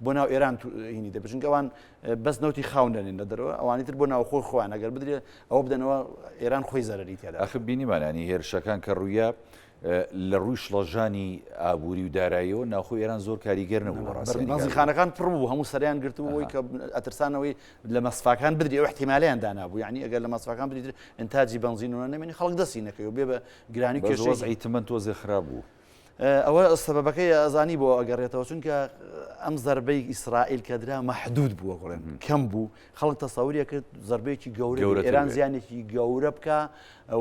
بۆ ناو ئێران هینی دەبێت چونکە ئەوان بەس نەوتی خاو دەنێن لە دەرەوە ئەوانی تر بۆ ناوخۆی خۆیان ئەگەر بدرێت ئەوە بدەنەوە ئێران خۆی زەرەری تێدا ئەخر بینیمان ینی هێرشەکان کە ڕوویە لە ڕووی شڵەژانی ئابووری و داراییەوە ناوخۆی ئێران زۆر کاریگەر نەبوو بەڕاستی. بەنزینخانەکان پڕ بوو هەموو سەریان گرتبوو بۆی کە ئەترسانەوەی لە مەسفاکان بدری ئەو احتیمالیان دانابوو یعنی ئەگەر لە مەسفاکان بدری ئینتاجی بەنزین و نەمێنی خەڵک دەستی نەکەوێ و بێ بە گرانی بەس کێشەی وەزعی تمەن تۆزێ خراپ بوو. ئەوە سەبەبەکەی ئەزانی بۆ ئەگەڕێتەوە چونکە ئەم زەربەی ئیسرائیل کە درا مەحدود بووە گوڵێن کەم بوو خەڵک تەسەوریە کرد زەربەیەکی گەورە ئێران زیانێکی گەورە بکە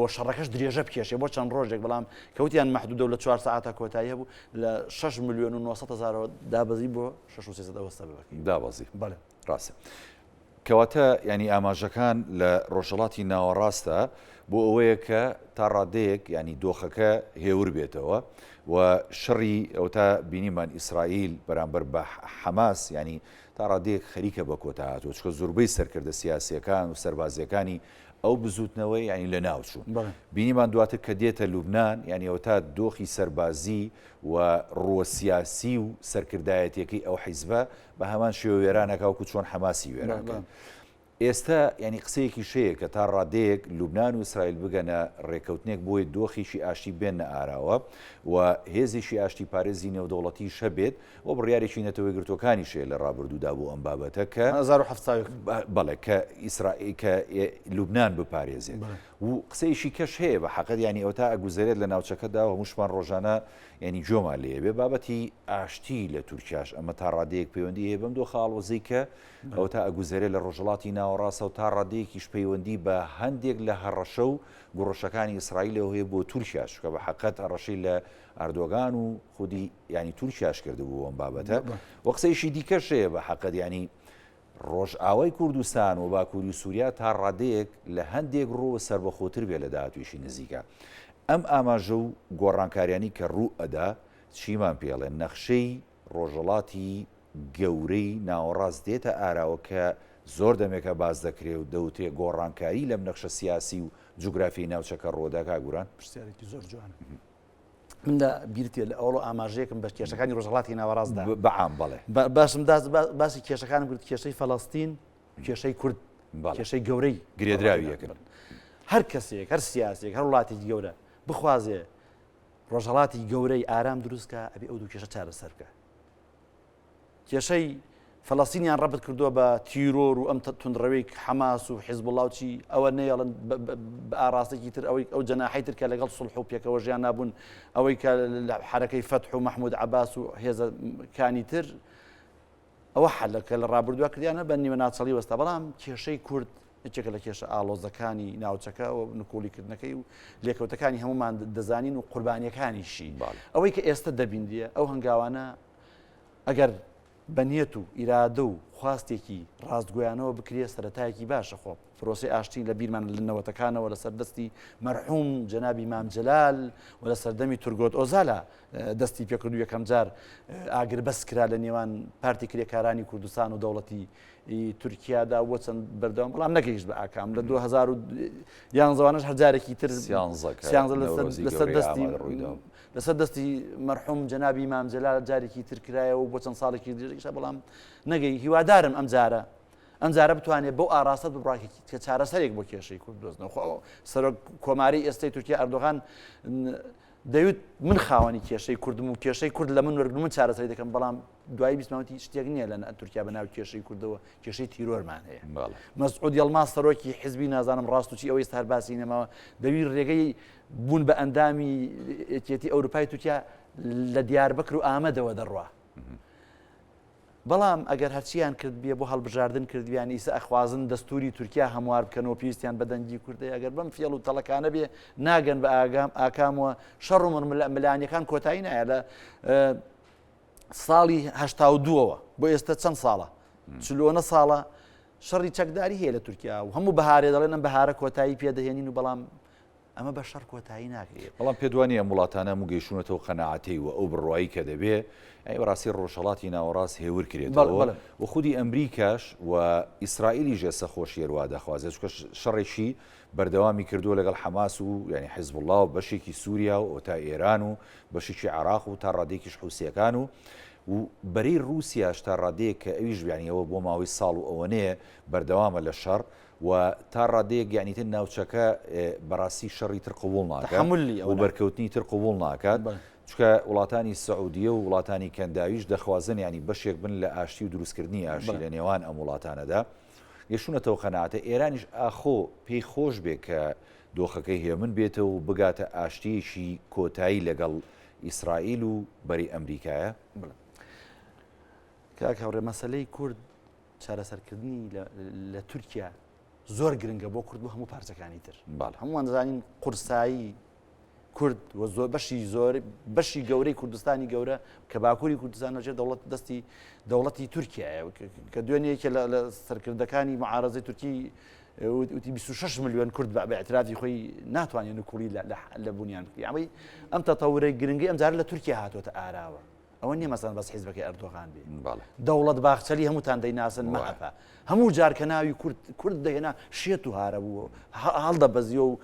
و شەڕەکەش درێژە بکێشێ بۆ چەند ڕۆژێک بەڵام کەوتیان مەحدودە و لە چوار سەعاتە کۆتایی هەبوو لە 6 ملیۆن و 900 هەزارەوە دابەزی بۆ 6 و 300 ئەوە سەبەبەکەی دابەزی بەڵێ ڕاستە کەواتە ینی ئاماژەکان لە ڕۆژهڵاتی ناوەڕاستە بۆ ئەوەیە کە تا ڕادەیەک ینی دۆخەکە هێور بێتەوە و شەڕی ئەوتا بینیمان ئیسرائیل بەرامبەر بە حەماس ینی تا ڕادەیەک خەریکە بە کۆتا هاتووە چونکە زۆربەی سەرکردە سیاسیەکان و سەربازیەکانی ئەو بزوتنەوەی یانی لە ناو چوون. بینیمان دواتر کە دێتە لوبنان یانی ئەوەتا دۆخی سەربازی و ڕووە سیاسی و سەرکردایەتیەکەی ئەو حیزبە بە هەمان شێوە وێران ئەکا وەکو چۆن حەماسی وێران کرد. ئێستا یانی قسەیەکیش هەیە کە تا ڕادەیەک لوبنان و ئیسرائیل بگەنە ڕێکەوتنێک بۆی دۆخێکی ئاشتی بێننە ئاراوە و هێزێکی ئاشتی پارێزی نێودەوڵەتیش هەبێت و بڕیارێکی نەتەوەیەکگرتووەکانیش هەیە لە ڕابردوودا بۆ ئەم بابەتە کە 1970 بەڵێ کە ئیسرائیل کە لوبنان بپارێزێت و قسەیەکی کەش هەیە بە حەقەت ینی ئەوتا ئەگوزەرێت لە ناوچەکەدا و هەمووشمان ڕۆژانە ینی گوێمان لێ بێ بابەتی ئاشتی لە تورکیاش ئەمە تا ڕادەیەک پەیوەندی هەیە بەم دۆخە ئاڵۆزەی کە ئەوتا ئەگوزەرێت لە ڕۆژهەڵاتی ناوەڕاستە و تا ڕادەیەکیش پەیوەندی بە هەندێک لە هەڕەشە و گوڕەشەکانی ئیسرائیلەوە هەیە بۆ تورکیا چونکە بە حەقەت هەڕەشەی لە ئەردۆگان و خودی یانی تورکیاش کردبوو ئەم بابەتە و قسەیشی دیکەش هەیە بە حەقەت یانی ڕۆژئاوای کوردستان و باکووری سووریا تا ڕادەیەک لە هەندێک ڕوو سەربەخۆتر بێ لە داهاتوویشی نزیکە ئەم ئاماژە و گۆڕانکاریانی کە ڕوو ئەدا چیمان پێڵێن نەخشەی ڕۆژەڵاتی گەورەی ناوەڕاست دێتە ئاراوە کە زۆر دەمێکە باس دەکرێ و دەوترێ گۆڕانکاری لەم نەخشە سیاسی و جوگرافیەی ناوچەکە ڕووەدا کاک گوران؟ پرسیارێکی زۆر جوانە. من لە بیرت لە ئەوڵ ئاماژەیەکم بە کێشەکانی ڕۆژهەڵاتی ناوەڕاستدا بەعام بەڵێ باشم باسی کێشەکانم کرد کێشەی فەلەستین کێشەی کورد کێشەی گەورەی گرێدراوی یەکن هەر کەسێک هەر سیاسێک هەر وڵاتێکی گەورە بخوازێ ڕۆژهەڵاتی گەورەی ئارام دروستکە ئەبێ ئەو دوو کێشە چارەسەر بکە کێشەی فەلەستینیان ڕەبت کردووە بە تیرۆر و ئەم توندڕەوی حەماس و حیزبوڵا و چی ئەوە نەیەڵن بە ئاراستێکی تر ئەوەی ئەو جەناحی تر کە لەگەڵ سوڵح و پێکەوە ژیان نابوون ئەوەی کە لە حەرەکەی فەتح و مەحمود عەباس و هێزەکانی تر ئەوە حەلە کە لە ڕابردووە کردیانە بە نیمە ناچەڵی وەستا بەڵام کێشەی کورد. یەکێکە لە کێشە ئاڵۆزەکانی ناوچەکە و نکوڵیکردنەکەی و لێکەوتەکانی هەمومان دەزانین و قوربانیەکانیشی. ئەوەی کە ئێستا دەبیندرێ ئەو هەنگاوانە ئەگەر بە نیەت و ئیرادە و خواستێکی ڕاستگۆیانەوە بکرێ سەرەتایەکی باشە خۆ پرۆسەی ئاشتی لە بیرمان لە نەوەتەکانەوە لەسەر دەستی مەرحوم جەنابی مام جەلال و لە سەردەمی تورگۆت ئۆزالا دەستی پێکرد و یەکەم جار ئاگربەست کرا لە نێوان پارتی کرێکارانی کوردستان و دەوڵەتی تورکیادا بۆ چەند بەردەوام بەڵام نەگەیشت بە ئاکام لە 2011 هەر جارێکی تر سیانزە لەسەر دەستی لەسەر دەستی مەرحوم جەنابی مام جەلال جارێکی تر کرایەوە بۆ چەند ساڵێکی درێژیشە بەڵام نەگەی هیوادارم ئەم جارە ئەم جارە بتوانێت بەو ئاراستە بڕاکێکی کە چارەسەرێک بۆ کێشەی کورد دۆزنەوە خۆ سەرۆک کۆماری ئێستای تورکیا ئەردۆغان دەیوت من خاوەنی کێشەی کوردم و کێشەی کورد لە من وەرگرن من چارەسەری دەکەم بەڵام دوایی بیستمەوەتی شتێک نییە لە تورکیا بە ناو کێشەی کوردەوە کێشەی تیرۆرمان هەیە مەسعود یەڵماز سەرۆکی حزبی نازانم ڕاست و چی ئەوەی هەر باسی نەماوە دەوی ڕێگەی بوون بە ئەندامی یەکێتی ئەوروپای تورکیا لە دیاربەکر و ئامەدەوە دەڕوا. بەڵام ئەگەر هەرچیان کردبێ بۆ هەڵبژاردن کردبیان ئیسە ئەخوازن دەستوری تورکیا هەموار بکەنەوە پێویستیان بە دەنگی کوردە ئەگەر بەم فێڵ و تەڵەکانە بێ ناگەن بە ئاگام ئاکامەوە شەڕ و ململانیەکان کۆتایی نایە لە ساڵی هەشتا و دووەوە بۆ ئێستا چەند ساڵە چلۆنە ساڵە شەڕی چەکداری هەیە لە تورکیا و هەموو بەهارێ دەڵێن ئەم بەهارە کۆتایی پێدەهێنین و بەڵام ئەمە بە شەڕ کۆتایی ناکرێت. بەڵام پێت وانیە ئەم وڵاتانە هەموو گەیشتوونەتە ئەو قەناعەتەی و ئەو بڕوایی کە دەبێ یانی بەڕاستی ڕۆژهەڵاتی ناوەڕاست هێور کرێتەوە و خودی ئەمریکاش و ئیسرائیلیش ئێستا خۆشی هەروا دەخوازێت چونکە شەڕێکی بەردەوامی کردووە لەگەڵ حەماس و یانی حیزبوڵڵا و بەشێکی سووریا و تا ئێران و بەشێکی عێراق و تا ڕادەیەکیش حوسییەکان و و بەرەی ڕووسیاش تا ڕادەیەک کە ئەویش یانی ئەوە بۆ ماوەی ساڵ و ئەوەنەیە بەردەوامە لە شەڕ و تا ڕادەیەک یانی تر ناوچەکە بەڕاستی شەڕی تر قبوڵ ناکات تەحەمولی و ئەوە ناکات. بەرکەوتنی تر قبوڵ ناکات بەڵێ. چونکە وڵاتانی سعودیە و وڵاتانی کەنداویش دەخوازن یانی بەشێک بن لە ئاشتی و دروستکردنی ئاشتی بەڵێ. لە نێوان ئەم وڵاتانەدا گەشتوونەتەوە قەناعەتە ئێرانیش ئاخۆ پێی خۆش بێ کە دۆخەکەی هێمن بێتەوە و بگاتە ئاشتییەکی کۆتایی لەگەڵ ئیسرائیل و بەری ئەمریکایە؟ بەڵێ. کاک هاوڕێ مەسەلەی کورد چارەسەرکردنی لە تورکیا زۆر گرنگە بۆ کورد بۆ هەموو پارچەکانی تر هەمووان دەزانین قورسایی کورد و زۆر بەشی زۆر بەشی گەورەی کوردستانی گەورە کە باکووری کوردستان لەژێر دەوڵەت دەستی دەوڵەتی تورکیایە کە دوێنێ یەکێ لە سەرکردەکانی معارەزەی تورکی وتی 26 میلیۆن کورد بە اعترافی خۆی ناتوانێت نکوڵی لە بوونیان بکرێت ئەمەی ئەم تەتەورەی گرنگی ئەم جارە لە تورکیا هاتووەتە ئاراوە ئەوە نیە مەسەلەن بەس حیزبەکەی ئەردۆغان بێ. بەڵێ. دەوڵەت باخچەلی هەمووتان دەیناسن مەهەپە. هەموو جار کە ناوی کورد کورد دەهێنا شێت و هارە بوو هەڵدەبەزیەوە و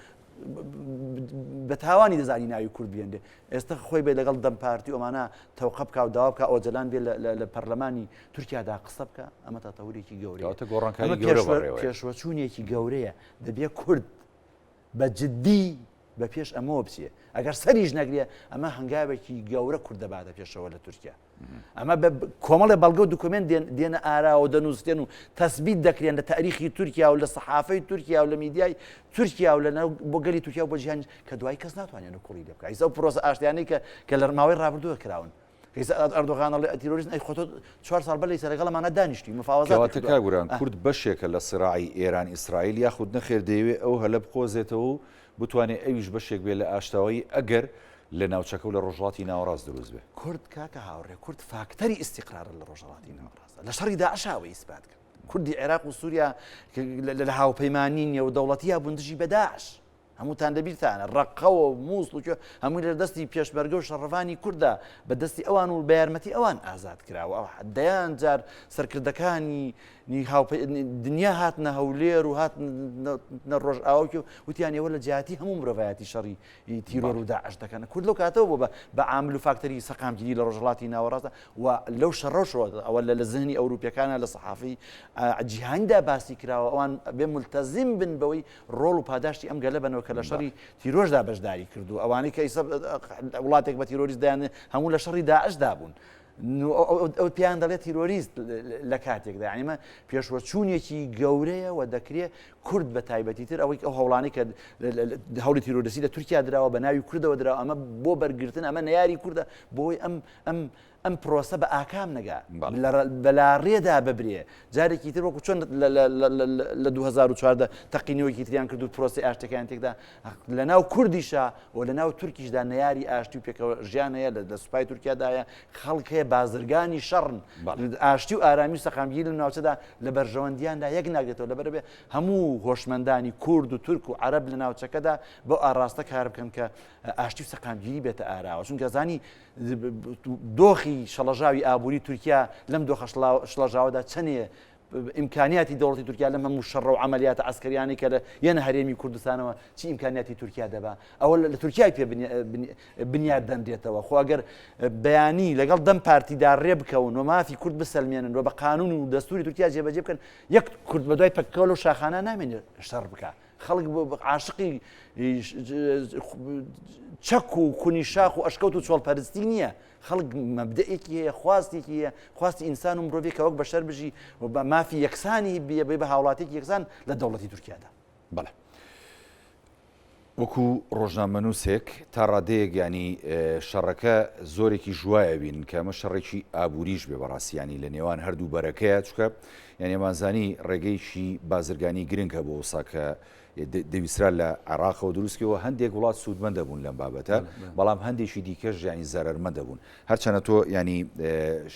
بە تاوانی دەزانی ناوی کورد بێنرێ. ئێستا خۆی بێ لەگەڵ دەم پارتی ئەمانە تەوقە بکا و داوا بکا ئۆجەلان بێ لە پەرلەمانی تورکیادا قسە بکا ئەمە تەتەورێکی گەورەیە. کەواتە گۆڕانکاری گەورە بەڕێوەیە. پێشوەچوونێکی گەورەیە. دەبێ کورد بە جدی بە پێش ئەمەوە بچێ ئەگەر سەریش نەگرێ ئەمە هەنگاوێکی گەورە کورد دەباتە پێشەوە لە تورکیا ئەمە بە کۆمەڵێ بەڵگە و دوکمنت دێنە ئاراوە دەنووسرێن و تەسبیت دەکرێن لە تاریخی تورکیا و لە سەحافەی تورکیا و لە میدیای تورکیا و لە ناو بۆ گەلی تورکیا و بۆ جیهان کە دوای کەس ناتوانێت نکوڵی لێ بکات ئیستا ئەو پرۆسە ئاشتیانەی کە کە لە ماوەی ڕابردووە کراون ئیستا ئەردۆغان ئەڵێ تیرۆریست ئەی خۆ تۆ چوار ساڵ بەر لە ئیستا لەگەڵ ئەمانە دانیشتووی مفاوەزاتت کەواتە کردووە. کاک وران کورد بەشێکە لە سراعی ئێران ئیسرائیل یاخود نەخێر دەیەوێ ئەو هەلە بقۆزێتەوە و بتوانێ ئەویش بەشێک بێ لە ئاشتەوایی ئەگەر لە ناوچەکە و لە ڕۆژهەڵاتی ناوەڕاست دروست بێ. کورد کاکە هاوڕێ کورد فاکتەری ئیستیقرارە لە ڕۆژهەڵاتی ناوەڕاستدا لە شەڕی داعشا ئەوەی ئیسپات کرد کوردی عێراق و سووریا لە هاوپەیمانی نێودەوڵەتیا بوون دژی بە داعش. هەمووتان لەبیرتانە ڕەققەوە و مووسڵ و کوێ هەمووی لە دەستی پێشمەرگە و شەڕڤانی کورددا بە دەستی ئەوان و بە یارمەتی ئەوان ئازاد کراوە دەیان جار سەرکردەکانی دنیا هاتنە هەولێر و هاتنە ڕۆژئاوا و کوێ وتیان ئێوە لە جیاتی هەموو مرۆڤایەتی شەڕی تیرۆر و داعش دەکەن کورد لەو کاتەوە بووە بە عامل و فاکتەری سەقامگیری لە ڕۆژهەڵاتی ناوەڕاستدا و لەو شەڕەشەوە ئەوە لە زهنی ئەوروپیەکانە لە سەحافی جیهانیدا باسی کراوە ئەوان بێ ملتەزیم بن بەوەی ڕۆڵ و پاداشتی ئەم گەلە بنەوە کە لە شەڕی تیرۆردا بەشداری کردو ئەوانەی کە ئیستا وڵاتێک بە تیرۆریست دایان هەموو لە شەڕی داعشدا بوون ئەو پێیان دەڵێت تیرۆریست لە کاتێکدا یعنی ئەمە پێشوەچوونێکی گەورەیە و دەکرێت کورد بە تایبەتی تر ئەوەی ئەو هەوڵانی کە هەوڵی تیرۆریستی لە تورکیا دراوە بە ناوی کوردەوە دراوە ئەمە بۆ بەرگرتن ئەمە نەیاری کوردە بۆی ئەم ئەم ئەم پرۆسە بە ئاکام نەگا بەلاڕێدا ببرێ جارێکی تر وەکو چۆن لە 2014 تەقینەوەیەکی تریان کرد و پرۆسی ئاشتەکان تێکدا لە ناو کوردیشا و لە ناو تورکیشدا نەیاری ئاشتی و پێکەوە ژیان هەیە لە سوپای تورکیادایە خەڵک هەیە بازرگانی شەڕن ئاشتی و ئارامی و سەقامگیری لە ناوچەدا لە بەرژەوەندیاندا یەک ناگرێتەوە لەبەر بێ هەموو هۆشمەندانی کورد و تورک و عەرەب لە ناوچەکەدا بۆ ئاراستە کار بکەن کە ئاشتی و سەقامگیری بێتە ئاراوە چونکە زانی دۆخی شڵەژاوی ئابووری تورکیا لەم دۆخە شڵەژاوەدا چەنێ ئیمکانیاتی دەوڵەتی تورکیا لەم هەموو شەڕە و عەمەلیاتە عەسکەریانەی کە لە یەنە هەرێمی کوردستانەوە چی ئیمکانیاتی تورکیا دەبا ئەوە لە تورکیای پێ بنیات دەنرێتەوە خۆ ئەگەر بەیانی لەگەڵ دەم پارتیدا ڕێ بکەون و مافی کورد بسەلمێنن و بە قانون و دەستوری تورکیا جێبەجێ بکەن یەک کورد بە دوای پەکەکەوە لەو شاخانە نامێنێت شەڕ بکە خەڵک عاشقی چەک و کونی شاخ و ئەشکەوت و چۆڵپەرستی نییە خەڵک مەبدەئێکی هەیە خواستێکی هەیە خواستی ئینسان و مرۆڤی کە وەک بەشەر بژی و بە مافی یەکسانی بێ بە هاوڵاتێکی یەکسان لە دەوڵەتی تورکیادا. بەڵێ. وەکو ڕۆژنامەنووسێک تا ڕادەیەک یانی شەڕەکە زۆرێکی ژوایە بین کە ئەمە شەڕێکی ئابووریش بێ بەڕاستی ینی لە نێوان هەردوو بەرەکەیە چکە یعنی ئەمانزانی ڕێگەیەکی بازرگانی گرنگ هەبوو وسا کە دەویسترا لە عێراقەوە دروستکەوە هەندێک وڵات سوودمەندە بوون لەم بابەتە بەڵام هەندێکی دیکەش ینی زەرەرمەندە بوون هەرچەنە تۆ ینی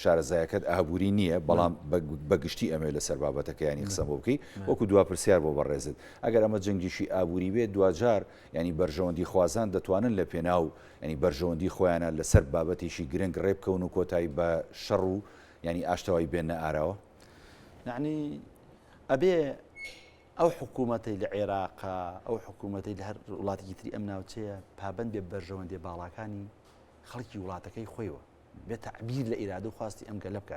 شارەزایەکەت ئابووری نییە بەڵام بەگشتی ئەمێ لەسەر بابەتەکە ینی قسە بۆ بکەی وەکو دوا پرسیار بۆ بەڕێزت ئەگەر ئەمە جەنگێکی ئابووری بێت دواجار ینی بەرژەوەندی خوازان دەتوانن لە پێناو ینی بەرژەوەندی خۆیانە لەسەر بابەتێکی گرنگ ڕێبکەون و کۆتایی بە شەڕ و ینی ئاشتەوای بێنە ئاراوە؟ یعنی ئەبێ ئەو حکوومەتەی لە عێراقا ئەو حکوومەتەی لە هەر وڵاتێکی تری ئەم ناوچەیە پابند بێ بەرژەوەندی باڵاکانی خەڵکی وڵاتەکەی خۆیەوە بێ تەعبیر لە ئیرادە و خواستی ئەم گەلە بکە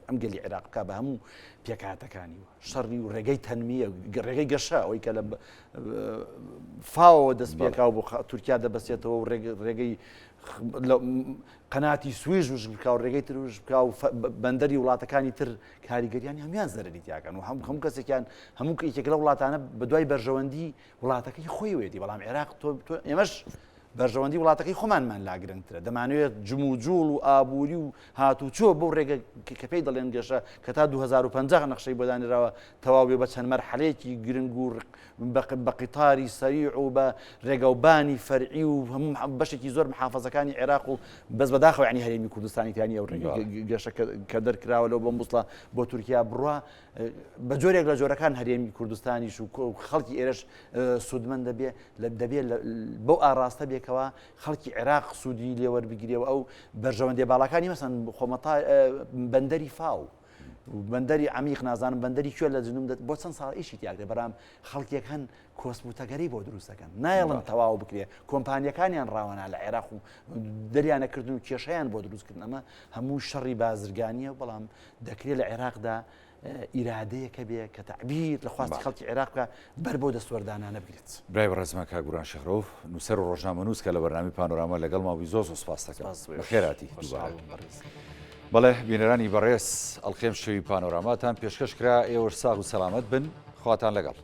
ئەم گەلی عێراق بکە بە هەموو پێکهاتەکانی و شەڕی و ڕێگەی تەنمیە ڕێگەی گەشە ئەوەی کە لە فاوەوە دەست پێکا و بۆ تورکیا دەبەسێتەوە و ڕێگەی قەناتی سویش وشک بکا و ڕێگەی تر وشک بکا و بەندەری وڵاتەکانی تر کاریگەریانی هەموان زەرەری تیاکەن و هەموو کەسێکیان هەموو یەکێک لە وڵاتانە بە دوای بەرژەوەندی وڵاتەکەی خۆی وێتی بەڵام عێراق تۆ ئێمەش بەرژەوەندی وڵاتەکەی خۆمانمان لا گرنگترە دەمانەوێت جموجوڵ و ئابووری و هاتوچۆ بەو ڕێگە کە پێی دەڵێن گەشە کە تا 2050 نەخشەی بۆ دانراوە تەواو بێ بە چەند مەرحەلەیەکی گرنگ و بە قیتاری سەریع و بە ڕێگەوبانی فەرعی و هەموو بەشێکی زۆر محافەزەکانی عێراق و بەس بەداخەوە یعنی هەرێمی کوردستانی تیانی ئەو ڕێگە گەشە کە دەرکراوە لەو بۆ موسڵە بۆ تورکیا بڕوا بە جۆرێک لە جۆرەکان هەرێمی کوردستانیش و خەڵکی ئێرەش سوودمەند دەبێ دەبێ بەو ئاراستە بێکەوە خەڵکی عێراق سوودی لێوەربگرێ و ئەو بەرژەوەندی باڵاکانی مەسەن خۆمەتا بەندەری فاو. بەندەری عمیق نازانم بەندەری کوێ لە جنوب بۆ چەند ساڵ ئیشی تیاکرێ بەرام خەڵکێک هەن کۆسپ و تەگەرەی بۆ دروست دەکەن نایەڵن تەواو بکرێ کۆمپانیەکانیان ڕاوەنا لە عێراق و دەریانەکردن و کێشەیان بۆ دروستکردن ئەمە هەموو شەڕی بازرگانیە بەڵام دەکرێت لە عێراقدا ئیرادەیەکە بێ کە تەعبیر لە خواستی خەڵکی عێراق بکە بەر بۆ دەستوەردانانە بگرێت. برای بەڕێزمان کاک بوران شێخ ڕەوف نووسەر و ڕۆژنامەنووس کە لە بەرنامەی پانۆراما لەگەڵمان بووی زۆر زۆر سوپاست دەکەم. بەخێرهاتی دووبارە. بەڵێ بینەرانی بەڕێز ئەڵقەی ئەمشەوی پانۆراماتان پێشکەش کرا ئێوەش ساغ و سەلامەت بن خواتان لەگەڵ.